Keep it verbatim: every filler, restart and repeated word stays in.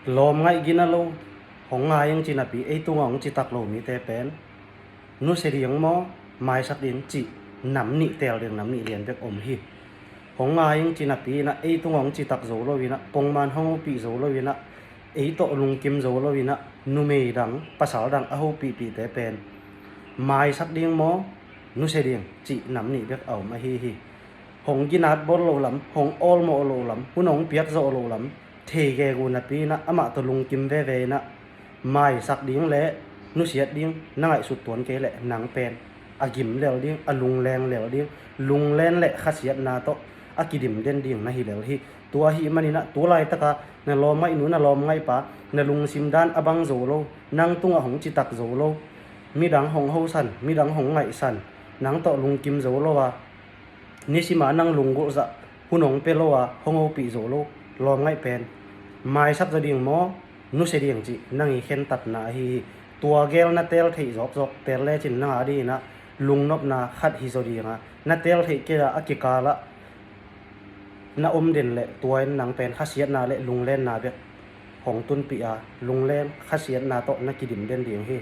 Lawm ngaih gina lo, hong ngai ing ci napi ei tungah hong citak lo mite pen nusia ding maw, maisak ding cih nam nih teel ding nam nih lian bek om hi. Hong ngai ing ci napi inah ei tungah hong citak zo lo inah, pongman hong hopih zo lo inah, ei tawh lungkim zo lo inah, numei dang pasal dang a hopihpihte pen maisak ding maw, nusia ding cih nam nih bek a om ahi hi. Hong ginat bawl loh lam, hong awlmawh loh lam, hun hong piak zawh loh lam thei gegu napi inah amah tawh lungkim veve inah, maisak ding le nusiat ding na ngaihsut tuan kei leh nang pen a gim lel ding, a lungleng lel ding, lunglen le khasiatna tawh a kidim den ding na hi lel hi. Tua ahih maninah tu laitaka na lawm ngaihnu, na lawm ngaihpa, na lungsim dan a bang zo lo, nang tungah hong citak zo lo, midang hong hosan, midang hong ngaihsan, nang tawh lungkim zo lo a, nisima nang lunggulh zah hun hong pia lo a, hong hopih zo lo lawm ngaih pen maisak zaw ding maw, nusia ding cih nang i khentatna ahi hi. Tua gel na teel theih zawkzawk teel lecin nang a dinginah lungnopna khat hi zaw dinga, na teel theih kei a a kikalah na om den leh tua in nang pen khasiatna le lunglenna bek hong tunpih a, lunglen khasiatna tawh na kidim den ding hi.